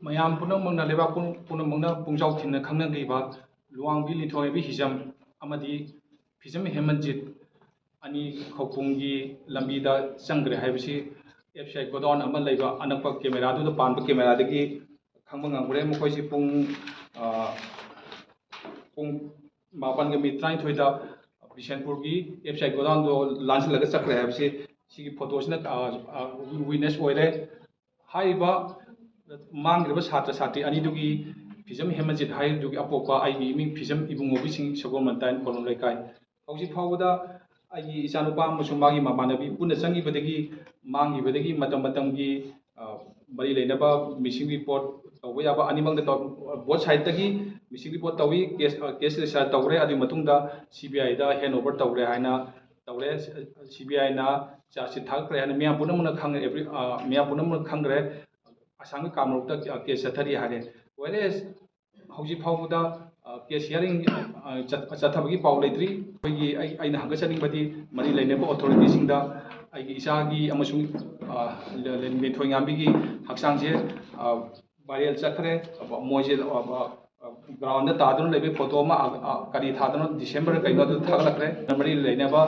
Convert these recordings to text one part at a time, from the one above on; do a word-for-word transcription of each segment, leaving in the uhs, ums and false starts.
ꯃꯌꯥꯝ ꯄꯨꯝꯅꯃꯛꯅ, ꯂꯩꯕꯥꯛ ꯄꯨꯝ- ꯄꯨꯝꯅꯃꯛꯅ ꯄꯨꯡꯖꯥꯎ ꯊꯤꯟꯅ ꯈꯪꯅꯈ꯭ꯔꯤꯕ ꯂꯨꯋꯥꯡꯕꯤ ꯂꯤꯟꯊꯣꯏꯕꯤ ꯍꯤꯖꯝ ꯑꯃꯗꯤ ꯐꯤꯖꯝ ꯍꯦꯃꯟꯖꯤꯠ ꯑꯅꯤ ꯈꯧꯄꯨꯝꯒꯤ ꯂꯝꯕꯤꯗ ꯆꯪꯈ꯭ꯔꯦ ꯍꯥꯏꯕꯁꯤ ꯑꯦꯐ ꯁꯤ ꯑꯥꯏ ꯒꯣꯗꯥꯎꯟ ꯑꯃ ꯂꯩꯕ ꯑꯅꯛꯄ ꯀꯦꯃꯦꯔꯥꯗꯨꯗ ꯄꯥꯟꯕ ꯀꯦꯃꯦꯔꯥꯗꯒꯤ ꯈꯪꯕ ꯉꯝꯈ꯭ꯔꯦ꯫ ꯃꯈꯣꯏꯁꯤ ꯄꯨꯡ, ꯑ, ꯄꯨꯡ ꯃꯥꯄꯟꯒ ꯃꯤꯅꯤꯠ ꯇꯔꯥꯅꯤꯊꯣꯏꯗ ꯕꯤꯁꯦꯟꯄꯨꯔꯒꯤ ꯑꯦꯐ ꯁꯤ ꯑꯥꯏ ꯒꯣꯗꯥꯎꯟꯗꯣ ꯂꯥꯟꯁꯤꯜꯂꯒ ꯆꯠꯈ꯭ꯔꯦ ꯍꯥꯏꯕꯁꯤ ꯁꯤꯒꯤ ꯐꯣꯇꯣꯁꯤꯅ, ꯑ, ꯑ, ꯋꯤꯠꯅꯦꯁ ꯑꯣꯏꯔꯦ꯫ ꯍꯥꯏꯔꯤꯕ ꯃꯥꯡꯈ꯭ꯔꯤꯕ ꯁꯥꯇ꯭ꯔ ꯁꯥꯇ꯭ꯔꯤ ꯑꯅꯤꯗꯨꯒꯤ ꯐꯤꯖꯝ ꯍꯦꯃꯟꯖꯤꯠ ꯍꯥꯏꯔꯤꯗꯨꯒꯤ ꯑꯄꯣꯛꯄ ꯑꯩꯒꯤ ꯏꯃꯤꯡ ꯐꯤꯖꯝ ꯏꯕꯨꯡꯉꯣꯕꯤꯁꯤꯡ, ꯁꯒꯣꯜꯕꯟ ꯇꯥꯏꯟ, ꯀꯣꯂꯣꯝ ꯂꯩꯀꯥꯏ꯫ ꯍꯧꯖꯤꯛ ꯐꯥꯎꯕꯗ ꯑꯩꯒꯤ ꯏꯆꯥꯅꯨꯄꯥ ꯑꯃꯁꯨꯡ ꯃꯥꯒꯤ ꯃꯃꯥꯟꯅꯕꯤ ꯄꯨꯟꯅ ꯆꯪꯈꯤꯕꯗꯒꯤ, ꯃꯥꯡꯈꯤꯕꯗꯒꯤ ꯃꯇꯝ ꯃꯇꯝꯒꯤ, ꯑ, ꯃꯔꯤ ꯂꯩꯅꯕ ꯃꯤꯁꯤꯡ ꯔꯤꯄꯣꯔꯠ ꯇꯧꯕ ꯌꯥꯕ ꯑꯅꯤꯃꯛꯇ ꯇꯧ-, ꯕꯣꯠ ꯁꯥꯏꯠꯇꯒꯤ ꯃꯤꯁꯤꯡ ꯔꯤꯄꯣꯔꯠ ꯇꯧꯏ꯫ ꯀꯦꯁ, ꯑ, ꯀꯦꯁ ꯔꯦꯖꯤꯁꯇꯔ ꯇꯧꯈ꯭ꯔꯦ꯫ ꯑꯗꯨꯒꯤ ꯃꯇꯨꯡꯗ ꯁꯤ ꯕꯤ ꯑꯥꯏꯗ ꯍꯦꯟ ꯑꯣꯚꯔ ꯇꯧꯈ꯭ꯔꯦ ꯍꯥꯏꯅ ꯇꯧꯔꯦ꯫ ꯁꯤ ꯕꯤ ꯑꯥꯏꯅ ꯆꯥꯔꯖ ꯁꯤꯠ ꯊꯥꯒꯠꯈ꯭ꯔꯦ ꯍꯥꯏꯅ ꯃꯤꯌꯥꯝ ꯄꯨꯝꯅꯃꯛꯅ ꯈꯪꯉꯦ꯫ ꯑꯦꯕ꯭ꯔꯤ-, ꯑ, ꯃꯤꯌꯥꯝ ꯄꯨꯝꯅꯃꯛꯅ ꯈꯪꯈ꯭ꯔꯦ꯫ ꯑꯁꯥꯝꯒꯤ ꯀꯥꯃꯔꯨꯞꯇ ꯀꯦꯁ ꯆꯠꯊꯔꯤ ꯍꯥꯏꯔꯦ꯫ ꯋꯦꯔꯦꯁ ꯍꯧꯖꯤꯛ ꯐꯥꯎꯕꯗ, ꯑ, ꯀꯦꯁ ꯍꯤꯌꯥꯔꯤꯡ, ꯑ, ꯆꯠ-, ꯆꯠꯊꯕꯒꯤ ꯄꯥꯎ ꯂꯩꯇ꯭ꯔꯤ꯫ ꯑꯩꯈꯣꯏꯒꯤ, ꯑꯩ, ꯑꯩꯅ ꯍꯪꯒꯠꯆꯅꯤꯡꯕꯗꯤ ꯃꯔꯤ ꯂꯩꯅꯕ ꯑꯣꯊꯣꯔꯤꯇꯤꯁꯤꯡꯗ ꯑꯩꯒꯤ ꯏꯆꯥꯒꯤ ꯑꯃꯁꯨꯡ, ꯑ, ꯂꯦ-, ꯂꯦ-, ꯂꯤꯟꯊꯣꯏꯉꯥꯝꯕꯤꯒꯤ ꯍꯛꯆꯥꯡꯁꯦ, ꯑ, ꯚꯥꯏꯔꯦꯜ ꯆꯠꯈ꯭ꯔꯦ꯫ ꯃꯣꯏꯁꯦ, ꯑ, ꯑ, ꯒ꯭ꯔꯥꯎꯟꯗ ꯇꯥꯗꯨꯅ ꯂꯩꯕꯒꯤ ꯐꯣꯇꯣ ꯑꯃ, ꯑ, ꯑ, ꯀꯔꯤ ꯊꯥꯗꯅꯣ, ꯗꯤꯁꯦꯝꯕꯔ ꯀꯩꯅꯣ ꯑꯗꯨ ꯊꯥꯒꯠꯂꯛꯈ꯭ꯔꯦ꯫ ꯃꯔꯤ ꯂꯩꯅꯕ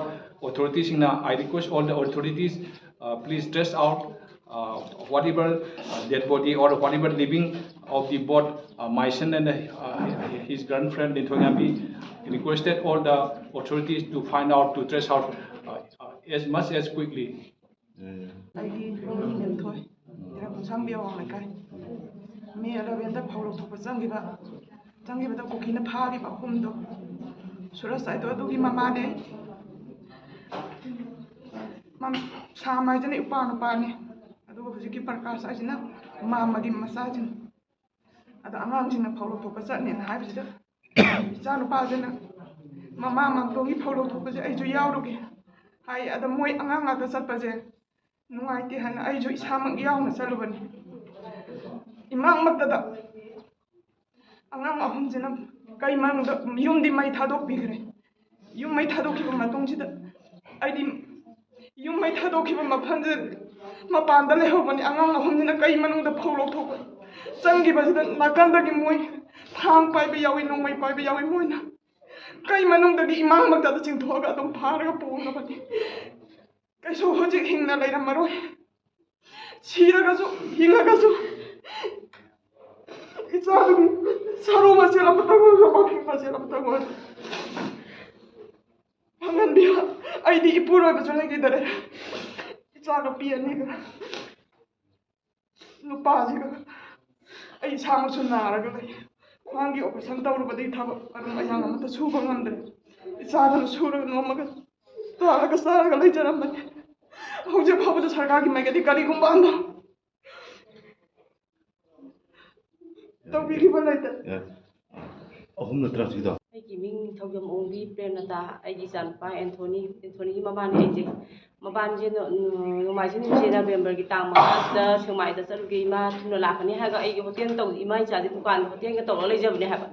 ꯑꯣꯊꯣꯔꯤꯇꯤꯁꯤꯡꯅ, I request all the authorities, uh, please trace out, uh, whatever, uh, dead body or whatever living of the both, uh, my son and, uh, his girlfriend Linthoyambi. Requested all the authorities to find out, to trace out, uh, uh, as much as quickly. ꯑꯩꯒꯤ ꯃꯤꯡ ꯂꯦꯝꯊꯣꯏ, ꯇꯦꯔꯥ ꯈꯣꯡꯁꯥꯡꯕꯤ ꯑꯋꯥꯡ ꯂꯩꯀꯥꯏ꯫ ꯃꯦ ꯑꯦꯂꯦꯚꯦꯟꯗ ꯐꯧ ꯂꯧꯊꯣꯛꯄ ꯆꯪꯈꯤꯕ, ꯆꯪꯈꯤꯕꯗ ꯀꯨꯀꯤꯅ ꯐꯥꯈꯤꯕ ꯑꯍꯨꯝꯗꯣ ꯁꯨꯔꯖ ꯍꯥꯏꯗꯣ ꯑꯗꯨꯒꯤ ꯃꯃꯥꯅꯦ꯫ ꯃꯝ-, ꯁꯥꯝ ꯍꯥꯏꯁꯤꯅ ꯏꯄ꯭ꯋꯥ ꯅꯨꯄꯥꯅꯦ꯫ ꯑꯗꯨꯒ ꯍꯧꯖꯤꯛꯀꯤ ꯄ꯭ꯔꯀꯥꯁ ꯍꯥꯏꯁꯤꯅ ꯃꯥꯝꯃꯒꯤ ꯃꯆꯥꯁꯤꯡ꯫ ꯑꯗ ꯑꯉꯥꯡꯁꯤꯡꯅ ꯐꯧ ꯂꯧꯊꯣꯛꯄ ꯆꯠꯅꯦꯅ ꯍꯥꯏꯕꯁꯤꯗ ꯏꯆꯥ ꯅꯨꯄꯥꯁꯤꯅ ꯃꯃꯥ ꯃꯥꯝꯇꯣꯝꯒꯤ ꯐꯧ ꯂꯧꯊꯣꯛꯄꯁꯦ ꯑꯩꯁꯨ ꯌꯥꯎꯔꯨꯒꯦ ꯍꯥꯏ꯫ ꯑꯗ ꯃꯣꯏ ꯑꯉꯥꯡ ꯉꯥꯛꯇ ꯆꯠꯄꯁꯦ ꯅꯨꯡꯉꯥꯏꯇꯦ ꯍꯥꯏꯅ ꯑꯩꯁꯨ ꯏꯁꯥꯃꯛ ꯌꯥꯎꯅ ꯆꯠꯂꯨꯕꯅꯤ꯫ ꯏꯃꯥꯡꯃꯛꯇꯗ ꯑꯉꯥꯡ ꯑꯍꯨꯝꯁꯤꯅ ꯀꯩ ꯃꯅꯨꯡꯗ ꯌꯨꯝꯗꯤ ꯃꯩ ꯊꯥꯗꯣꯛꯄꯤꯈ꯭ꯔꯦ꯫ ꯌꯨꯝ ꯃꯩ ꯊꯥꯗꯣꯛꯈꯤꯕ ꯃꯇꯨꯡꯁꯤꯗ ꯑꯩꯗꯤ ꯌꯨꯝ ꯃꯩ ꯊꯥꯗꯣꯛꯈꯤꯕ ꯃꯐꯝꯁꯦ ꯃꯄꯥꯟꯗ ꯂꯩꯍꯧꯕꯅꯤ꯫ ꯑꯉꯥꯡ ꯑꯍꯨꯝꯁꯤꯅ ꯀꯩ ꯃꯅꯨꯡꯗ ꯐꯧ ꯂꯧꯊꯣꯛꯄ ꯆꯪꯈꯤꯕꯁꯤꯗ, ꯅꯥꯀꯟꯗꯒꯤ ꯃꯣꯏ ꯊꯥꯡ ꯄꯥꯏꯕ ꯌꯥꯎꯏ, ꯅꯣꯡꯃꯩ ꯄꯥꯏꯕ ꯌꯥꯎꯏ꯫ ꯃꯣꯏꯅ ꯀꯩ ꯃꯅꯨꯡꯗꯒꯤ ꯏꯃꯥꯡꯃꯛꯇꯗ ꯆꯤꯡꯊꯣꯛꯑꯒ ꯑꯗꯨꯝ ꯐꯥꯔꯒ ꯄꯨꯈ꯭ꯔꯕꯅꯤ꯫ ꯀꯩꯁꯨ ꯍꯧꯖꯤꯛ ꯍꯤꯡꯅ ꯂꯩꯔꯝꯃꯔꯣꯏ꯫ ꯁꯤꯔꯒꯁꯨ, ꯍꯤꯡꯉꯒꯁꯨ, ꯏꯆꯥꯗꯨꯒꯤ ꯁꯔꯨ ꯃꯆꯦꯠ ꯑꯃꯇꯪ ꯑꯣꯏꯔꯁꯨ, ꯃꯐꯤ ꯃꯆꯦꯠ ꯑꯃꯇꯪ ꯑꯣꯏꯔꯁꯨ ꯐꯪꯍꯟꯕꯤꯌꯨ꯫ ꯑꯩꯗꯤ ꯏꯄꯨꯔꯣꯏꯕꯁꯨ ꯂꯩꯈꯤꯗꯔꯦ꯫ ꯏꯆꯥ ꯅꯨꯄꯤ ꯑꯅꯤꯒ ꯅꯨꯄꯥꯁꯤꯒ꯫ ꯑꯩ ꯏꯁꯥꯃꯛꯁꯨ ꯅꯥꯔꯒ ꯂꯩ꯫ ꯈ꯭ꯋꯥꯡꯒꯤ operation ꯇꯧꯔꯨꯕꯗꯒꯤ ꯊꯕꯛ ꯑꯗꯨꯝ ꯑꯌꯥꯝꯕ ꯑꯃꯠꯇ ꯁꯨꯕ ꯉꯝꯗ꯭ꯔꯦ꯫ ꯏꯆꯥꯗꯨꯅ ꯁꯨꯔꯒ ꯅꯣꯝꯃꯒ ꯇꯥꯜꯂꯒ ꯆꯥꯔꯒ ꯂꯩꯖꯔꯝꯕꯅꯤ꯫ ꯍꯧꯖꯤꯛ ꯐꯥꯎꯕꯗ ꯁꯔꯀꯥꯔꯒꯤ ꯃꯥꯏꯀꯩꯗꯒꯤ ꯀꯔꯤꯒꯨꯝꯕ ꯑꯃ ꯇꯧꯕꯤꯈꯤꯕ ꯂꯩꯇꯦ꯫ ꯑꯦ, ꯑꯍꯨꯝ ꯅꯠꯇ꯭ꯔꯥ ꯁꯤꯗꯣ? ꯑꯩꯒꯤ ꯃꯤꯡ ꯊꯧꯖꯝ ꯑꯣꯡꯕꯤ ꯄ꯭ꯔꯦꯝꯂꯇꯥ, ꯑꯩꯒꯤ ꯏꯆꯥꯅꯨꯄꯥ ꯑꯦꯟꯊꯣꯅꯤ, ꯑꯦꯟꯊꯣꯅꯤꯒꯤ ꯃꯃꯥꯅꯤ ꯑꯩꯁꯦ꯫ ꯃꯕꯥꯅꯤꯁꯦ ꯅꯣ-, ꯅꯣ-, ꯅꯣꯡꯃꯥꯏꯖꯤꯡ ꯅꯨꯃꯤꯠꯁꯦ ꯅꯕꯦꯝꯕꯔꯒꯤ ꯇꯥꯡ ꯃꯉꯥꯗ ꯁꯦꯛꯃꯥꯏꯗ ꯆꯠꯂꯨꯒꯦ, ꯏꯃꯥ ꯊꯨꯅ ꯂꯥꯛꯀꯅꯤ ꯍꯥꯏꯔꯒ, ꯑꯩꯒꯤ ꯍꯣꯇꯦꯜ ꯇꯧ-, ꯏꯃꯥ ꯏꯆꯥꯁꯦ ꯗꯨꯀꯥꯟ ꯍꯣꯇꯦꯜꯒ ꯇꯧꯔꯒ ꯂꯩꯖꯕꯅꯦ ꯍꯥꯏꯕ꯫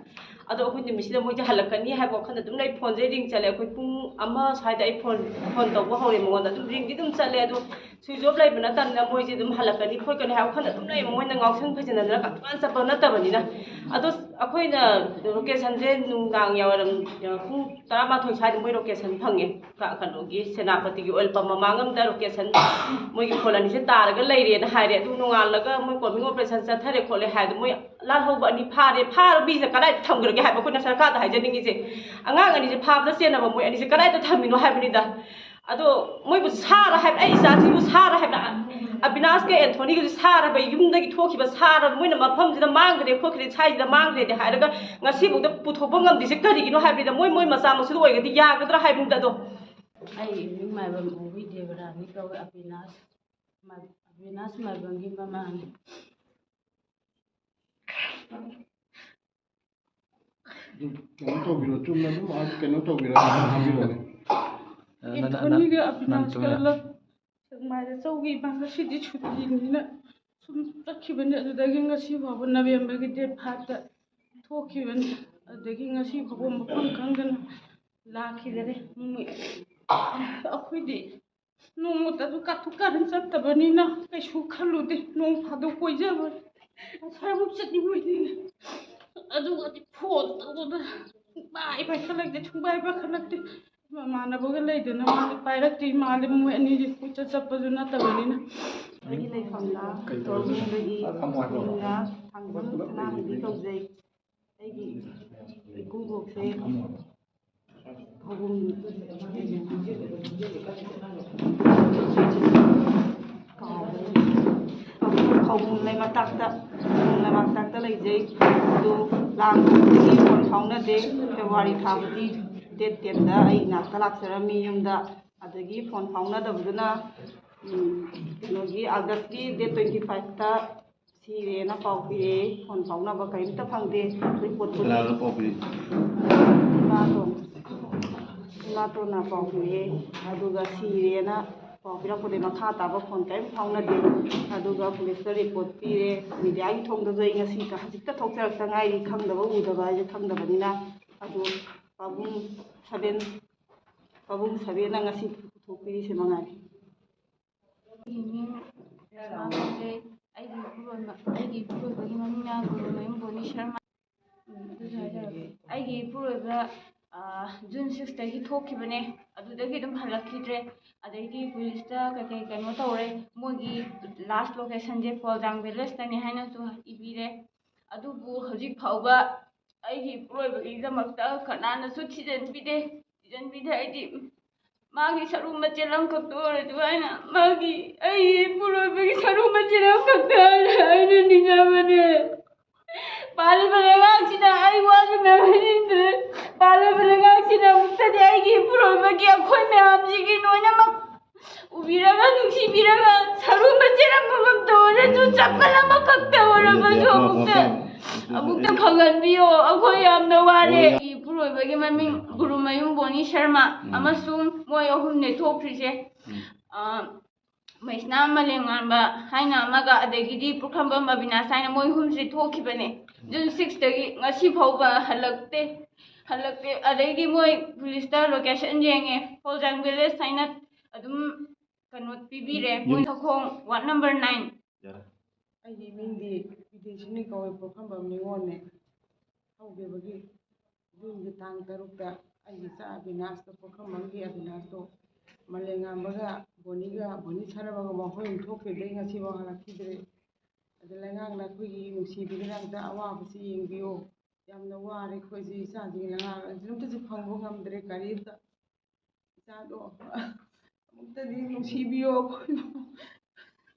ꯑꯗꯣ ꯑꯩꯈꯣꯏ ꯅꯨꯃꯤꯠꯁꯤꯗ ꯃꯣꯏꯁꯦ ꯍꯜꯂꯛꯀꯅꯤ ꯍꯥꯏꯕ ꯋꯥꯈꯜꯗ ꯑꯗꯨꯝ ꯂꯩ꯫ ꯐꯣꯟꯁꯦ ꯔꯤꯡ ꯆꯠꯂꯦ꯫ ꯑꯩꯈꯣꯏ ꯄꯨꯡ ꯑꯃ ꯁ꯭ꯋꯥꯏꯗ ꯑꯩ ꯐꯣꯟ, ꯐꯣꯟ ꯇꯧꯕ ꯍꯧꯔꯦ ꯃꯉꯣꯟꯗ꯫ ꯑꯗꯨꯝ ꯔꯤꯡꯗꯤ ꯑꯗꯨꯝ ꯆꯠꯂꯦ, ꯑꯗꯣ ꯁ꯭ꯋꯤꯆ ꯑꯣꯐ ꯂꯩꯕ ꯅꯠꯇꯕꯅꯤꯅ ꯃꯣꯏꯁꯦ ꯑꯗꯨꯝ ꯍꯜꯂꯛꯀꯅꯤ ꯈꯣꯠꯀꯅꯤ ꯍꯥꯏꯕ ꯋꯥꯈꯜꯗ ꯑꯗꯨꯝ ꯂꯩꯕ꯫ ꯃꯣꯏꯅ ꯉꯥꯎꯁꯟ ꯐꯩꯖꯟꯅꯗꯅ ꯀꯥꯇꯨ ꯀꯥꯔꯟ ꯆꯠꯄ ꯅꯠꯇꯕꯅꯤꯅ꯫ ꯑꯗꯣ ꯑꯩꯈꯣꯏꯅ ꯂꯣꯀꯦꯁꯟꯁꯦ ꯅꯨꯡꯗꯥꯡ ꯌꯥꯋꯥꯏꯔꯝ ꯄꯨꯡ ꯇꯔꯥꯃꯥꯊꯣꯏ ꯁ꯭ꯋꯥꯏꯗ ꯃꯣꯏ ꯂꯣꯀꯦꯁꯟ ꯐꯪꯉꯦ꯫ ꯀ-, ꯀꯩꯅꯣꯒꯤ ꯁꯦꯅꯥꯄꯇꯤꯒꯤ ꯑꯣꯏꯜ ꯄꯝ ꯃꯃꯥꯡ ꯑꯃꯗ ꯂꯣꯀꯦꯁꯟ ꯃꯣꯏꯒꯤ ꯈꯣꯜ ꯑꯅꯤꯁꯦ ꯇꯥꯔꯒ ꯂꯩꯔꯦꯅ ꯍꯥꯏꯔꯦ꯫ ꯑꯗꯨ ꯅꯣꯡꯉꯥꯜꯂꯒ ꯃꯣꯏ ꯀꯣꯝꯕꯤꯡ ꯑꯣꯄꯔꯦꯁꯟ ꯆꯠꯊꯔꯦ ꯈꯣꯠꯂꯦ ꯍꯥꯏ꯫ ꯑꯗꯨ ꯃꯣꯏ ꯂꯥꯜꯍꯧꯕ ꯑꯅꯤ ꯐꯥꯔꯦ꯫ ꯐꯥꯔꯕ ꯃꯤꯁꯦ ꯀꯗꯥꯏꯗ ꯊꯝꯈ꯭ꯔꯒꯦ ꯍꯥꯏꯕ ꯑꯩꯈꯣꯏꯅ ꯁꯔꯀꯥꯔꯗ ꯍꯥꯏꯖꯅꯤꯡꯉꯤꯁꯦ꯫ ꯑꯉꯥꯡ ꯑꯅꯤꯁꯦ ꯐꯥꯕꯗ ꯆꯦꯟꯅꯕ ꯃꯣꯏ ꯑꯅꯤꯁꯦ ꯀꯗꯥꯏꯗ ꯊꯝꯃꯤꯅꯣ ꯍꯥꯏꯕꯅꯤꯗ꯫ ꯑꯗꯣ ꯃꯣꯏꯕꯨ ꯁꯥꯔ ꯍꯥꯏꯕ, ꯑꯩ ꯏꯆꯥꯁꯤꯕꯨ ꯁꯥꯔ ꯍꯥꯏꯕ, ꯑꯕꯤꯅꯥꯁꯀ ꯑꯦꯟꯊꯣꯅꯤꯒꯁꯨ ꯁꯥꯔ ꯍꯥꯏꯕ, ꯌꯨꯝꯗꯒꯤ ꯊꯣꯛꯈꯤꯕ ꯁꯥꯔ, ꯃꯣꯏꯅ ꯃꯐꯝꯁꯤꯗ ꯃꯥꯡꯈ꯭ꯔꯦ ꯈꯣꯠꯈ꯭ꯔꯦ, ꯁ꯭ꯋꯥꯏꯁꯤꯗ ꯃꯥꯡꯈ꯭ꯔꯦꯗꯤ ꯍꯥꯏꯔꯒ ꯉꯁꯤꯐꯥꯎꯗ ꯄꯨꯊꯣꯛꯄ ꯉꯝꯗ꯭ꯔꯤꯁꯦ ꯀꯔꯤꯒꯤꯅꯣ ꯍꯥꯏꯕꯅꯤꯗ꯫ ꯃꯣꯏ, ꯃꯣꯏ ꯃꯆꯥ ꯃꯁꯨꯗ ꯑꯣꯏꯔꯒꯗꯤ ꯌꯥꯒꯗ꯭ꯔꯥ ꯍꯥꯏꯕꯅꯤꯗ꯫ ꯑꯗꯣ ꯑꯩ ꯃꯤꯡ ꯃꯥꯏꯕꯝ ꯑꯣꯡꯕꯤ ꯗꯦꯕꯔꯥꯅꯤ ꯀꯧꯋꯦ꯫ ꯑꯕꯤꯅꯥꯁ, ꯃꯥꯏ-, ꯑꯕꯤꯅꯥꯁ ꯃꯥꯏꯕꯝꯒꯤ ꯃꯃꯥꯅꯤ꯫ ꯑꯗꯨ ꯀꯩꯅꯣ ꯇꯧꯕꯤꯔꯣ, ꯆꯨꯝꯅ ꯑꯗꯨꯝ ꯀꯩꯅꯣ ꯇꯧꯕꯤꯔꯣ, ꯍꯥꯏꯕꯤꯔꯣꯅꯦ꯫ ꯑꯦꯟꯊꯣꯅꯤꯒ ꯑꯕꯤꯅꯥꯁꯀ ꯄꯨꯂꯞ ꯁꯦꯛꯃꯥꯏꯗ ꯆꯧꯒꯦ ꯏꯃꯥ, ꯉꯁꯤꯗꯤ ꯁꯨꯇꯤꯅꯤꯅ ꯁꯨꯝ ꯆꯠꯈꯤꯕꯅꯤ꯫ ꯑꯗꯨꯗꯒꯤ ꯉꯁꯤ ꯐꯥꯎꯕ, ꯅꯕꯦꯝꯕꯔꯒꯤ date fiveꯇ ꯊꯣꯛꯈꯤꯕꯅꯤ꯫ ꯑꯗꯨꯗꯒꯤ ꯉꯁꯤ ꯐꯥꯎꯕ ꯃꯐꯝ ꯈꯪꯗꯅ ꯂꯥꯛꯈꯤꯗꯔꯦ꯫ ꯑꯩꯈꯣꯏꯗꯤ ꯅꯣꯡꯃꯇꯁꯨ ꯀꯥꯊꯣꯛ ꯀꯥꯔꯟ ꯆꯠꯇꯕꯅꯤꯅ ꯀꯩꯁꯨ ꯈꯜꯂꯨꯗꯦ꯫ ꯅꯣꯡ ꯐꯥꯗꯣꯛ ꯀꯣꯏꯖꯕ ꯉꯁꯥꯏꯃꯨꯛ ꯆꯠꯅꯤꯡꯕꯅꯤꯅꯦ꯫ ꯑꯗꯨꯒꯗꯤ ꯐꯣꯟ ꯇꯧꯕꯗ ꯁꯨꯡꯄꯥꯏ ꯄꯥꯏꯈꯠꯂꯛꯇꯦ, ꯁꯨꯡꯄꯥꯏ ꯄꯥꯏꯈꯠꯂꯛꯇꯦ꯫ ꯃꯃꯥꯟꯅꯕꯒ ꯂꯩꯗꯅ ꯃꯥꯗꯤ ꯄꯥꯏꯔꯛꯇ꯭ꯔꯤ ꯃꯥꯜꯂꯦ, ꯃꯣꯏ ꯑꯅꯤꯁꯦ ꯀꯣꯏꯆꯠ ꯆꯠꯄꯁꯨ ꯅꯠꯇꯕꯅꯤꯅ꯫ ꯑꯩꯒꯤ ꯂꯩꯐꯝꯅ ꯇꯣꯔꯃꯤꯡꯗꯒꯤ ꯏꯪꯅ ꯊꯥꯡꯖꯝ ꯁꯅꯥꯍꯟꯕꯤ ꯀꯧꯖꯩ꯫ ꯑꯩꯒꯤ ꯏꯀꯨꯕꯣꯛꯁꯦ ꯈꯧꯕꯨꯝ, ꯈꯧꯕꯨꯝ ꯂꯩꯃꯇꯥꯛꯇ, ꯈꯧꯕꯨꯝ ꯂꯩꯃꯇꯥꯛꯇ ꯂꯩꯖꯩ꯫ ꯑꯗꯨ ꯂꯥꯟ ꯇꯧꯕꯗꯒꯤ ꯐꯣꯟ ꯐꯥꯎꯅꯗꯦ꯫ ꯐꯦꯕ꯭ꯔꯨꯋꯥꯔꯤ ꯊꯥꯕꯒꯤ ꯗꯦꯠ ꯇꯦꯟꯗ ꯑꯩ ꯏꯅꯥꯛꯇ ꯂꯥꯛꯆꯔꯝꯃꯤ ꯌꯨꯝꯗ꯫ ꯑꯗꯒꯤ ꯐꯣꯟ ꯐꯥꯎꯅꯗꯕꯗꯨꯅ, ꯎꯝ, ꯀꯩꯅꯣꯒꯤ ꯑꯥꯒꯁꯀꯤ ꯗꯦꯠ ꯇ꯭ꯋꯦꯟꯇꯤ ꯐꯥꯏꯚꯇ ꯁꯤꯔꯦꯅ ꯄꯥꯎ ꯄꯤꯔꯛꯑꯦ꯫ ꯐꯣꯟ ꯐꯥꯎꯅꯕ ꯀꯔꯤꯝꯇ ꯐꯪꯗꯦ꯫ ꯔꯤꯄꯣꯔꯠ ꯄꯨ- ꯀꯅꯥꯅ ꯄꯥꯎ ꯄꯤꯔꯛꯏ? ꯏꯃꯥꯇꯣꯟ, ꯏꯃꯥꯇꯣꯟꯅ ꯄꯥꯎ ꯄꯤꯔꯛꯑꯦ꯫ ꯑꯗꯨꯒ ꯁꯤꯔꯦꯅ ꯄꯥꯎ ꯄꯤꯔꯛꯄꯗꯩ ꯃꯈꯥ ꯇꯥꯕ ꯐꯣꯟ ꯀꯔꯤꯝ ꯐꯥꯎꯅꯗꯦ꯫ ꯑꯗꯨꯒ ꯄꯨꯂꯤꯁꯇ ꯔꯤꯄꯣꯔꯠ ꯄꯤꯔꯦ꯫ ꯃꯤꯗꯤꯌꯥꯒꯤ ꯊꯣꯡꯗꯁꯨ ꯑꯩ ꯉꯁꯤ ꯍꯧꯖꯤꯛꯇ ꯊꯣꯛꯆꯔꯛꯇ ꯉꯥꯏꯔꯤ, ꯈꯪꯗꯕ ꯎꯗꯕ ꯍꯥꯏꯁꯦ ꯈꯪꯗꯕꯅꯤꯅ꯫ ꯑꯗꯨ ꯄꯥꯕꯨꯡ ꯁꯕꯦꯟ, ꯄꯥꯕꯨꯡ ꯁꯕꯦꯟꯅ ꯉꯁꯤ ꯄꯨꯊꯣꯛꯄꯤꯔꯤꯁꯦ ꯃꯉꯥꯏꯔꯦ꯫ ꯑꯩꯒꯤ ꯃꯤꯡ ꯁꯨꯃꯥꯡ ꯀꯧꯖꯩ꯫ ꯑꯩꯒꯤ ꯏꯄꯨꯔꯣꯏꯕ, ꯑꯩꯒꯤ ꯏꯄꯨꯔꯣꯏꯕꯒꯤ ꯃꯃꯤꯡꯅ ꯒꯨꯔꯨꯃꯌꯨꯝ ꯕꯣꯅꯤ ꯁꯔꯃ꯫ ꯎꯝ, ꯑꯗꯨꯁꯨ ꯍꯥꯏꯖꯔꯒꯦ꯫ ꯑꯩꯒꯤ ꯏꯄꯨꯔꯣꯏꯕ, ꯑ, ꯖꯨꯟ ꯁꯤꯛꯁꯇꯒꯤ ꯊꯣꯛꯈꯤꯕꯅꯦ, ꯑꯗꯨꯗꯒꯤ ꯑꯗꯨꯝ ꯍꯜꯂꯛꯈꯤꯗ꯭ꯔꯦ꯫ ꯑꯗꯩꯗꯤ ꯄꯨꯂꯤꯁꯇ ꯀꯩꯀꯩ ꯀꯩꯅꯣ ꯇꯧꯔꯦ, ꯃꯣꯏꯒꯤ ꯂꯥꯁ ꯂꯣꯀꯦꯁꯟꯁꯦ ꯐꯣꯜꯖꯥꯡ ꯚꯤꯂꯦꯖꯇꯅꯦ ꯍꯥꯏꯅꯁꯨ ꯏꯕꯤꯔꯦ꯫ ꯑꯗꯨꯕꯨ ꯍꯧꯖꯤꯛ ꯐꯥꯎꯕ ꯑꯩꯒꯤ ꯏꯄꯨꯔꯣꯏꯕꯒꯤꯗꯃꯛꯇ ꯀꯅꯥꯅꯁꯨ ꯊꯤꯖꯤꯟꯕꯤꯗꯦ, ꯊꯤꯖꯤꯟꯕꯤꯗꯦ ꯍꯥꯏꯗꯤ ꯃꯥꯒꯤ ꯁꯔꯨ ꯃꯆꯦꯠ ꯑꯃꯈꯛꯇ ꯑꯣꯏꯔꯁꯨ ꯑꯩꯅ, ꯃꯥꯒꯤ, ꯑꯩꯒꯤ ꯏꯄꯨꯔꯣꯏꯕꯒꯤ ꯁꯔꯨ ꯃꯆꯦꯠ ꯑꯃꯈꯛꯇ ꯍꯥꯏꯅ ꯑꯩꯅ ꯅꯤꯡꯖꯕꯅꯦ꯫ ꯄꯥꯜꯂꯤꯕ ꯂꯩꯉꯥꯛꯁꯤꯅ ꯑꯩ ꯋꯥꯁꯨ ꯃꯌꯥꯝ ꯍꯥꯏꯅꯤꯡꯗ꯭ꯔꯦ꯫ ꯄꯥꯜꯂꯤꯕ ꯂꯩꯉꯥꯛꯁꯤꯅ ꯑꯃꯨꯛꯇꯗꯤ ꯑꯩꯒꯤ ꯏꯄꯨꯔꯣꯏꯕꯒꯤ, ꯑꯩꯈꯣꯏ ꯃꯌꯥꯝꯁꯤꯒꯤ ꯂꯣꯏꯅꯃꯛ ꯎꯕꯤꯔꯒ, ꯅꯨꯡꯁꯤꯕꯤꯔꯒ, ꯁꯔꯨ ꯃꯆꯦꯠ ꯑꯃꯃꯝꯇ ꯑꯣꯏꯔꯁꯨ, ꯆꯄꯜ ꯑꯃꯈꯛꯇ ꯑꯣꯏꯔꯕꯁꯨ ꯑꯃꯨꯛꯇ, ꯑꯃꯨꯛꯇ ꯐꯪꯍꯟꯕꯤꯌꯣ꯫ ꯑꯩꯈꯣꯏ ꯌꯥꯝꯅ ꯋꯥꯔꯦ꯫ ꯍꯣꯏ꯫ ꯑꯩꯒꯤ ꯏꯄꯨꯔꯣꯏꯕꯒꯤ ꯃꯃꯤꯡ ꯒꯨꯔꯨꯃꯌꯨꯝ ꯕꯣꯅꯤ ꯁꯔꯃ ꯎꯝ꯫ ꯑꯃꯁꯨꯡ ꯃꯣꯏ ꯑꯍꯨꯝꯅꯦ ꯊꯣꯛꯈ꯭ꯔꯤꯁꯦ꯫ ꯎꯝ꯫ ꯑ, ꯃꯩꯁꯅꯥ ꯃꯂꯦꯝꯉꯥꯟꯕ ꯍꯥꯏꯅ ꯑꯃꯒ, ꯑꯗꯒꯤꯗꯤ ꯄꯨꯈ꯭ꯔꯝꯕꯝ ꯑꯕꯤꯅꯥꯁ ꯍꯥꯏꯅ ꯃꯣꯏ ꯑꯍꯨꯝꯁꯦ ꯊꯣꯛꯈꯤꯕꯅꯦ꯫ ꯖꯨꯟ ꯁꯤꯛꯁꯇꯒꯤ ꯉꯁꯤ ꯐꯥꯎꯕ ꯍꯜꯂꯛꯇꯦ, ꯍꯜꯂꯛꯇꯦ꯫ ꯑꯗꯩꯗꯤ ꯃꯣꯏ ꯄꯨꯂꯤꯁꯇ ꯂꯣꯀꯦꯁꯟ ꯌꯦꯡꯉꯦ, ꯐꯣꯜꯖꯥꯡ ꯚꯤꯂꯦꯖ ꯍꯥꯏꯅ ꯑꯗꯨꯝ ꯀꯩꯅꯣ ꯄꯤꯕꯤꯔꯦ, ꯃꯣꯏ ꯁꯈꯣꯡ, ward number nine꯫ ꯑꯩꯒꯤ ꯃꯤꯡꯗꯤ ꯕꯤꯗ꯭ꯌꯥꯁꯤꯅꯤ ꯀꯧꯏ, ꯄꯣꯠꯐꯝꯕꯝ ꯅꯤꯉꯣꯜꯅꯦ꯫ ꯍꯧꯈꯤꯕꯒꯤ ꯖꯨꯟꯒꯤ ꯇꯥꯡ ꯇꯔꯨꯛꯇ ꯑꯩꯒꯤ ꯏꯆꯥ ꯑꯕꯤꯅꯥꯁꯇꯣ, ꯄꯣꯠꯐꯝꯕꯝꯒꯤ ꯑꯕꯤꯅꯥꯁꯇꯣ ꯃꯥꯂꯦꯝꯉꯥꯟꯕꯒ ꯕꯣꯅꯤꯒ, ꯕꯣꯅꯤ ꯁꯅꯥꯕꯒ ꯃꯈꯣꯏ ꯑꯅꯤ ꯊꯣꯛꯈꯤꯕꯗꯒꯤ ꯉꯁꯤꯐꯥꯎ ꯍꯜꯂꯛꯈꯤꯗ꯭ꯔꯦ꯫ ꯑꯗ ꯂꯩꯉꯥꯛꯅ ꯑꯩꯈꯣꯏꯒꯤ ꯅꯨꯡꯁꯤꯕꯒꯤꯗꯃꯛꯇ ꯑꯋꯥꯕꯁꯤ ꯌꯦꯡꯕꯤꯌꯨ꯫ ꯌꯥꯝꯅ ꯋꯥꯔꯦ ꯑꯩꯈꯣꯏꯁꯦ, ꯏꯆꯥꯁꯤꯡ ꯂꯩꯉꯥꯛ ꯑꯝꯇꯁꯨ ꯐꯪꯕ ꯉꯝꯗ꯭ꯔꯦ, ꯀꯔꯤꯝꯇ꯫ ꯏꯆꯥꯗꯣ ꯑꯃꯨꯛꯇꯗꯤ ꯅꯨꯡꯁꯤꯕꯤꯌꯣ ꯑꯩꯈꯣꯏꯕꯨ꯫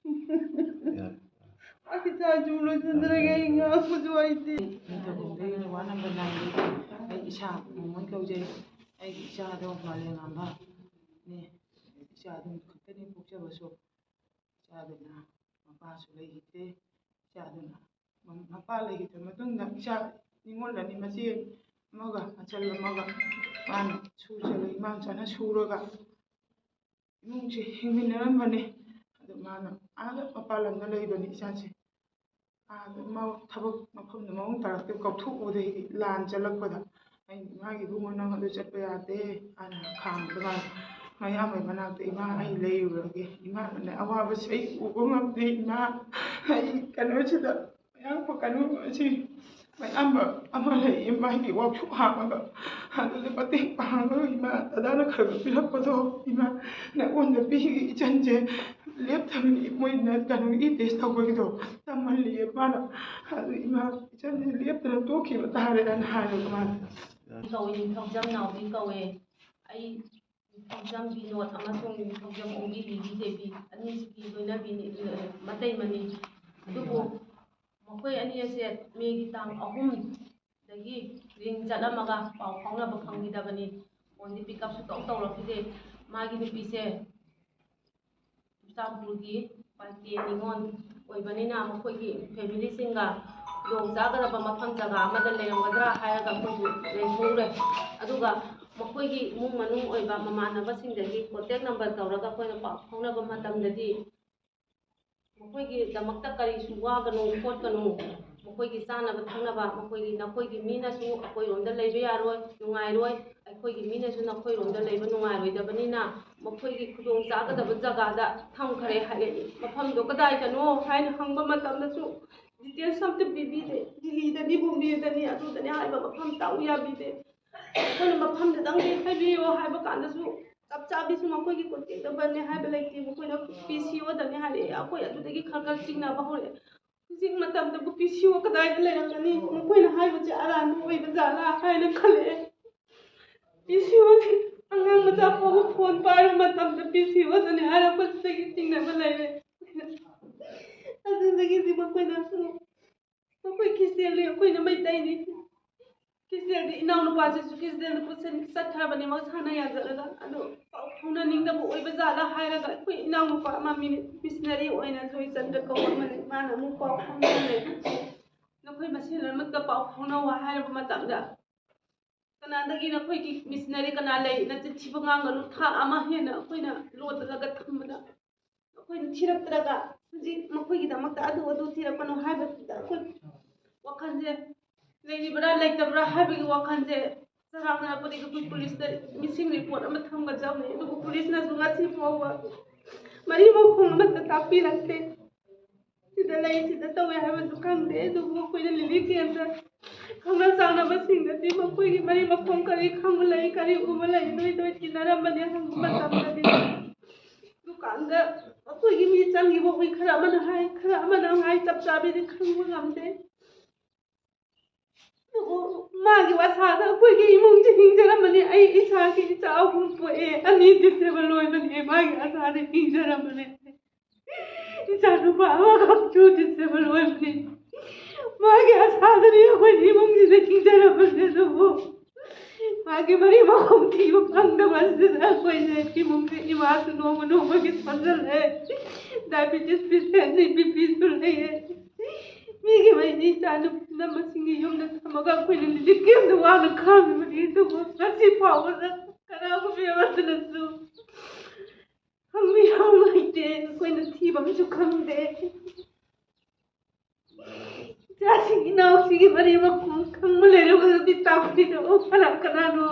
ꯌꯥꯔꯦ꯫ ꯑꯩ ꯏꯆꯥꯁꯨ ꯂꯣꯏꯁꯤꯟꯗ꯭ꯔꯒꯦ, ꯑꯩ ꯉꯥꯡꯕꯁꯨ ꯍꯩꯇꯦ꯫ ꯅꯤꯡꯊꯧꯈꯣꯡꯗꯒꯤꯅ ward number nine ꯗꯒꯤ ꯑꯩ ꯏꯁꯥ ꯃꯣꯃꯣꯟ ꯀꯧꯖꯩ꯫ ꯑꯩꯒꯤ ꯏꯆꯥꯗꯣ ꯃꯥꯂꯦꯝꯉꯥꯟꯕꯅꯦ꯫ ꯏꯆꯥꯗꯨ ꯈꯛꯇꯅꯤ ꯄꯣꯛꯆꯕꯁꯨ꯫ ꯏꯆꯥꯗꯨꯅ ꯃꯄꯥꯁꯨ ꯂꯩꯈꯤꯗ꯭ꯔꯦ꯫ ꯏꯆꯥꯗꯨꯅ ꯃꯄꯥ ꯂꯩꯈꯤꯗ꯭ꯔ ꯃꯇꯨꯡꯗ ꯏꯆꯥ ꯅꯤꯉꯣꯜ ꯑꯅꯤ, ꯃꯆꯦ ꯑꯃꯒ ꯑꯆꯜ ꯑꯃꯒ ꯃꯥꯅ ꯁꯨꯖꯔꯒ, ꯏꯃꯥ ꯃꯆꯥꯅ ꯁꯨꯔꯒ ꯏꯃꯨꯡꯁꯦ ꯍꯤꯡꯃꯤꯟꯅꯔꯝꯕꯅꯦ꯫ ꯑꯗꯨ ꯃꯥꯅ ꯑꯥꯗ ꯃꯄꯥꯟ ꯂꯝꯗ ꯂꯩꯕꯅꯤ ꯏꯆꯥꯁꯦ꯫ ꯑꯥꯗ ꯃꯥ ꯊꯕꯛ ꯃꯐꯝꯗ ꯃꯑꯣꯡ ꯇꯥꯔꯛꯇꯦ, ꯀꯥꯎꯊꯣꯛꯎꯕꯗꯒꯤ ꯂꯥꯟ ꯆꯠꯂꯛꯄꯗ ꯑꯩꯅ ꯏꯃꯥꯒꯤ, "ꯏꯕꯨꯡꯉꯣ, ꯅꯪ ꯑꯗꯨ ꯆꯠꯄ ꯌꯥꯗꯦ" ꯍꯥꯏꯅ ꯈꯥꯝꯕꯗ ꯃꯥꯅ ꯃꯌꯥꯝꯕꯩ ꯃꯅꯥꯛꯇ, "ꯏꯃꯥ, ꯑꯩ ꯂꯩꯔꯨꯔꯒꯦ꯫ ꯏꯃꯥꯅꯅꯦ ꯑꯋꯥꯕꯁꯦ ꯑꯩ ꯎꯕ ꯉꯝꯗꯦ꯫ ꯏꯃꯥ, ꯑꯩ ꯀꯩꯅꯣꯁꯤꯗ ꯃꯌꯥꯝꯕ ꯀꯩꯅꯣ ꯑꯁꯤ ꯃꯌꯥꯝꯕ ꯑꯃ ꯂꯩ, ꯃꯥꯒꯤ ꯋꯥꯛꯁꯣꯞ ꯍꯥꯡꯉꯒ ꯑꯗꯨꯗ ꯃꯇꯦꯡ ꯄꯥꯡꯉꯒ ꯏꯃꯥ, ꯗꯗꯥꯅ ꯈꯔ ꯈꯔ ꯄꯤꯔꯛꯄꯗꯣ ꯏꯃꯥ ꯅꯉꯣꯟꯗ ꯄꯤꯒꯦ, ꯏꯆꯟꯁꯦ ꯂꯦꯞꯇꯕꯅꯤ, ꯃꯣꯏꯅ ꯀꯩꯅꯣꯒꯤ test ꯇꯧꯕꯒꯤꯗꯣ ꯇꯝꯍꯜꯂꯤꯌꯦ ꯃꯥꯅ꯫ ꯑꯗꯨ ꯏꯃꯥ, ꯏꯆꯟꯁꯦ ꯂꯦꯞꯇꯅ ꯇꯣꯛꯈꯤꯕ ꯇꯥꯔꯦꯅ" ꯍꯥꯏꯌꯦꯕ ꯃꯥꯅ꯫ ꯀꯧꯏ, ꯅꯤꯡꯊꯧꯖꯝ ꯅꯥꯎꯕꯤ ꯀꯧꯏ꯫ ꯑꯩ ꯅꯤꯡꯊꯧꯖꯝ ꯕꯤꯅꯣꯗ ꯑꯃꯁꯨꯡ ꯅꯤꯡꯊꯧꯖꯝ ꯑꯣꯡꯕꯤ ꯂꯤꯂꯤ ꯗꯦꯕꯤ ꯑꯅꯤꯁꯤꯒꯤ ꯂꯣꯏꯅꯕꯤꯅꯤ, ꯃꯇꯩꯃꯅꯤ꯫ ꯑꯗꯨꯕꯨ ꯃꯈꯣꯏ ꯑꯅꯤ ꯑꯁꯦ ꯃꯦꯒꯤ ꯇꯥꯡ ꯑꯍꯨꯝꯗꯒꯤ ꯔꯤꯡ ꯆꯠꯂꯝꯃꯒ ꯄꯥꯎ ꯐꯥꯎꯅꯕ ꯐꯪꯈꯤꯗꯕꯅꯤ꯫ ꯐꯣꯟꯗꯤ pick up ꯁꯨ ꯇꯧ ꯇꯧꯔꯛꯈꯤꯗꯦ꯫ ꯃꯥꯒꯤ ꯅꯨꯄꯤꯁꯦ ꯆꯨꯔꯆꯥꯟꯄꯨꯔꯒꯤ ꯄꯥꯏꯇꯦ ꯅꯤꯉꯣꯜ ꯑꯣꯏꯕꯅꯤꯅ ꯃꯈꯣꯏꯒꯤ family ꯁꯤꯡꯒ ꯈꯨꯗꯣꯡ ꯆꯥꯒꯗꯕ ꯃꯐꯝ ꯖꯒꯥ ꯑꯃꯗ ꯂꯩꯔꯝꯒꯗ꯭ꯔꯥ ꯍꯥꯏꯔꯒ ꯑꯩꯈꯣꯏꯁꯨ ꯂꯩꯊꯣꯛꯎꯔꯦ꯫ ꯑꯗꯨꯒ ꯃꯈꯣꯏꯒꯤ ꯏꯃꯨꯡ ꯃꯅꯨꯡ ꯑꯣꯏꯕ ꯃꯃꯥꯟꯅꯕꯁꯤꯡꯗꯒꯤ contact number ꯇꯧꯔꯒ ꯑꯩꯈꯣꯏꯅ ꯄꯥꯎ ꯐꯥꯎꯅꯕ ꯃꯇꯝꯗꯗꯤ ꯃꯈꯣꯏꯒꯤꯗꯃꯛꯇ ꯀꯔꯤꯁꯨ ꯋꯥꯒꯅꯨ ꯈꯣꯠꯀꯅꯨ, ꯑꯩꯈꯣꯏꯒꯤ ꯆꯥꯅꯕ ꯊꯛꯅꯕ ꯃꯈꯣꯏꯒꯤ, ꯅꯈꯣꯏꯒꯤ ꯃꯤꯅꯁꯨ ꯑꯩꯈꯣꯏꯔꯣꯝꯗ ꯂꯩꯕ ꯌꯥꯔꯣꯏ, ꯅꯨꯡꯉꯥꯏꯔꯣꯏ, ꯑꯩꯈꯣꯏꯒꯤ ꯃꯤꯅꯁꯨ ꯅꯈꯣꯏꯔꯣꯝꯗ ꯂꯩꯕ ꯅꯨꯡꯉꯥꯏꯔꯣꯏꯗꯕꯅꯤꯅ ꯃꯈꯣꯏꯒꯤ ꯈꯨꯗꯣꯡ ꯆꯥꯒꯗꯕ ꯖꯒꯥꯗ ꯊꯝꯈ꯭ꯔꯦ ꯍꯥꯏꯔꯛꯏ꯫ ꯃꯐꯝꯗꯣ ꯀꯗꯥꯏꯗꯅꯣ ꯍꯥꯏꯅ ꯍꯪꯕ ꯃꯇꯝꯗꯁꯨ details ꯑꯝꯇ ꯄꯤꯕꯤꯗꯦ꯫ ꯗꯤꯜꯂꯤꯗꯅꯤ, ꯕꯣꯝꯕꯦꯗꯅꯤ, ꯑꯗꯨꯗꯅꯤ ꯍꯥꯏꯕ ꯃꯐꯝ ꯇꯥꯛꯎ ꯌꯥꯕꯤꯗꯦ꯫ ꯑꯩꯈꯣꯏꯅ ꯃꯐꯝꯗꯨꯗꯪꯗꯤ ꯍꯥꯏꯕꯤꯌꯣ ꯍꯥꯏꯕ ꯀꯥꯟꯗꯁꯨ ꯆꯞ ꯆꯥꯕꯤꯁꯨ ꯃꯈꯣꯏꯒꯤ contact numberꯅꯦ ꯍꯥꯏꯕ ꯂꯩꯇꯦ꯫ ꯃꯈꯣꯏꯅ P C Oꯗꯅꯤ ꯍꯥꯏꯔꯛꯑꯦ꯫ ꯑꯩꯈꯣꯏ ꯑꯗꯨꯗꯒꯤ ꯈꯔ ꯈꯔ ꯆꯤꯡꯅꯕ ꯍꯧꯔꯛꯑꯦ꯫ ꯍꯧꯖꯤꯛ ꯃꯇꯝꯗꯕꯨ P C O ꯀꯗꯥꯏꯗ ꯂꯩꯔꯝꯒꯅꯤ? ꯃꯈꯣꯏꯅ ꯍꯥꯏꯕꯁꯦ ꯑꯔꯥꯟꯕ ꯑꯣꯏꯕ ꯖꯥꯠꯂꯥ ꯍꯥꯏꯅ ꯈꯜꯂꯛꯑꯦ꯫ P C Oꯁꯦ ꯑꯉꯥꯡ ꯃꯆꯥ ꯐꯥꯎꯕ phone ꯄꯥꯏꯕ ꯃꯇꯝꯗ P C Oꯗꯅꯤ ꯍꯥꯏꯔꯛꯄꯁꯤꯗꯒꯤ ꯆꯤꯡꯅꯕ ꯂꯩꯔꯦ꯫ ꯑꯗꯨꯗꯒꯤꯗꯤ ꯃꯈꯣꯏꯅꯁꯨ, "ꯃꯈꯣꯏ ꯈ꯭ꯔꯤꯁꯇꯦꯟꯅꯤ, ꯑꯩꯈꯣꯏꯅ ꯃꯩꯇꯩꯅꯤ꯫ ꯈ꯭ꯔꯤꯁꯇꯦꯟꯗꯤ ꯏꯅꯥꯎꯅꯨꯄꯥꯁꯤꯁꯨ ꯈ꯭ꯔꯤꯁꯇꯦꯟꯗ ꯄꯨꯁꯤꯟ ꯆꯠꯈ꯭ꯔꯕꯅꯤ ꯃꯁꯥꯅ ꯌꯥꯖꯔꯒ꯫ ꯑꯗꯣ ꯄꯥꯎ ꯐꯥꯎꯅꯅꯤꯡꯗꯕ ꯑꯣꯏꯕ ꯖꯥꯠꯂꯥ?" ꯍꯥꯏꯔꯒ ꯑꯩꯈꯣꯏ ꯏꯅꯥꯎꯅꯨꯄꯥ ꯑꯃ ꯃꯤ-, missionary ꯑꯣꯏꯅ ꯖꯣꯏꯆꯟꯗ꯭ꯔ ꯀꯧꯕ ꯑꯃꯅꯤ, ꯃꯥꯅ ꯑꯃꯨꯛ ꯄꯥꯎ ꯐꯥꯎꯅꯍꯜꯂꯦ꯫ "ꯅꯈꯣꯏ ꯃꯁꯦꯟ ꯑꯃꯠꯇ ꯄꯥꯎ ꯐꯥꯎꯅꯧ" ꯍꯥꯏꯔꯕ ꯃꯇꯝꯗ, "ꯀꯅꯥꯗꯒꯤ ꯅꯈꯣꯏꯒꯤ missionary ꯀꯅꯥ ꯂꯩ? ꯅꯆꯤꯟ ꯊꯤꯕ ꯉꯥꯡꯒꯅꯨ꯫ ꯊꯥ ꯑꯃ ꯍꯦꯟꯅ ꯑꯩꯈꯣꯏꯅ ꯂꯣꯠꯂꯒ ꯊꯝꯕꯗ ꯑꯩꯈꯣꯏꯅ ꯊꯤꯔꯛꯇ꯭ꯔꯒ ꯍꯧꯖꯤꯛ ꯃꯈꯣꯏꯒꯤꯗꯃꯛꯇ ꯑꯗꯨ ꯑꯗꯨ ꯊꯤꯔꯛꯄꯅꯣ ꯍꯥꯏꯕꯗꯨꯗ ꯑꯩꯈꯣꯏ ꯋꯥꯈꯜꯁꯦ ꯂꯩꯔꯤꯕ꯭ꯔꯥ ꯂꯩꯇꯕ꯭ꯔꯥ ꯍꯥꯏꯕꯒꯤ ꯋꯥꯈꯜꯁꯦ ꯆꯔꯥꯡꯅꯔꯛꯄꯗꯒꯤ ꯑꯩꯈꯣꯏ ꯄꯨꯂꯤꯁꯇ missing report ꯑꯃ ꯊꯝꯒꯗꯕꯅꯤ꯫ ꯑꯗꯨꯕꯨ ꯄꯨꯂꯤꯁꯅꯁꯨ ꯉꯁꯤ ꯐꯥꯎꯕ ꯃꯔꯤ ꯃꯈꯣꯡ ꯑꯃꯠꯇ ꯇꯥꯛꯄꯤꯔꯛꯇꯦ꯫ ꯁꯤꯗ ꯂꯩ, ꯁꯤꯗ ꯇꯧꯋꯦ ꯍꯥꯏꯕꯁꯨ ꯈꯪꯗꯦ꯫ ꯑꯗꯨꯕꯨ ꯑꯩꯈꯣꯏꯅ relief campꯇ ꯈꯪꯅ ꯆꯥꯟꯅꯕꯁꯤꯡꯗꯗꯤ ꯃꯈꯣꯏꯒꯤ ꯃꯔꯤ ꯃꯈꯣꯡ ꯀꯔꯤ ꯈꯪꯕ ꯂꯩ, ꯀꯔꯤ ꯎꯕ ꯂꯩ, ꯅꯣꯏ ꯅꯣꯏ ꯇꯤꯟꯅꯔꯝꯕꯅꯦ ꯍꯪꯕ ꯃꯇꯝꯗꯗꯤ ꯗꯨꯀꯥꯟꯗ ꯑꯩꯈꯣꯏꯒꯤ ꯃꯤ ꯆꯪꯈꯤꯕ ꯎꯏ, ꯈꯔ ꯑꯃꯅ ꯍꯥꯏ, ꯈꯔ ꯑꯃꯅ ꯍꯥꯏ, ꯆꯞ ꯆꯥꯕꯤꯗꯤ ꯈꯪꯕ ꯉꯝꯗꯦ꯫ ꯑꯗꯨꯕꯨ ꯃꯥꯒꯤ ꯑꯁꯥꯗ ꯑꯩꯈꯣꯏꯒꯤ ꯏꯃꯨꯡꯁꯦ ꯍꯤꯡꯖꯔꯝꯕꯅꯤ꯫ ꯑꯩ ꯏꯁꯥꯒꯤ ꯏꯆꯥ ꯑꯍꯨꯝ ꯄꯣꯛꯑꯦ, ꯑꯅꯤ disable ꯑꯣꯏꯕꯅꯤ, ꯃꯥꯒꯤ ꯑꯁꯥꯗ ꯍꯤꯡꯖꯔꯝꯕꯅꯤ꯫ ꯏꯆꯥ ꯅꯨꯄꯥ ꯑꯃꯈꯛꯁꯨ disable ꯑꯣꯏꯕꯅꯤ꯫ ꯃꯥꯒꯤ ꯑꯁꯥꯗꯅꯤ ꯑꯩꯈꯣꯏ ꯏꯃꯨꯡꯁꯤꯗ ꯍꯤꯡꯖꯔꯝꯕꯅꯤ꯫ ꯑꯗꯨꯕꯨ ꯃꯥꯒꯤ ꯃꯔꯤ ꯃꯈꯣꯡ ꯊꯤꯕ ꯐꯪꯗꯕ ꯑꯁꯤꯗ ꯑꯩꯈꯣꯏꯁꯦ ꯏꯃꯨꯡꯁꯦ, ꯏꯃꯥꯁꯨ ꯅꯣꯡꯃ ꯅꯣꯡꯃꯒꯤ ꯁꯣꯟꯖꯜꯂꯦ꯫ Diabetes patientꯅꯤ, BPꯁꯨ ꯂꯩꯌꯦ꯫ ꯃꯤꯒꯤ ꯃꯩꯅꯤ ꯏꯆꯥ ꯅꯨꯄꯤ ꯅꯝꯕꯁꯤꯡꯒꯤ ꯌꯨꯝꯗ ꯊꯝꯃꯒ ꯑꯩꯈꯣꯏꯅ relief campꯇ ꯋꯥꯅ ꯈꯥꯡꯉꯤꯕꯅꯤ꯫ ꯑꯗꯨꯕꯨ ꯉꯁꯤ ꯐꯥꯎꯕꯗ ꯀꯅꯥꯒꯨꯝꯕ ꯑꯃꯠꯇꯅꯁꯨ ꯈꯪꯕꯤꯕ ꯂꯩꯇꯦ꯫ ꯑꯩꯈꯣꯏꯅ ꯊꯤꯕ ꯑꯃꯁꯨ ꯈꯪꯗꯦ꯫ ꯏꯆꯥꯁꯤꯡ ꯏꯅꯥꯎꯁꯤꯒꯤ ꯃꯔꯤ ꯃꯈꯣꯡ ꯈꯪꯕ ꯂꯩꯔꯒꯗꯤ ꯇꯥꯛꯄꯤꯔꯛꯑꯣ, ꯀꯅꯥ ꯀꯅꯥꯅꯣ?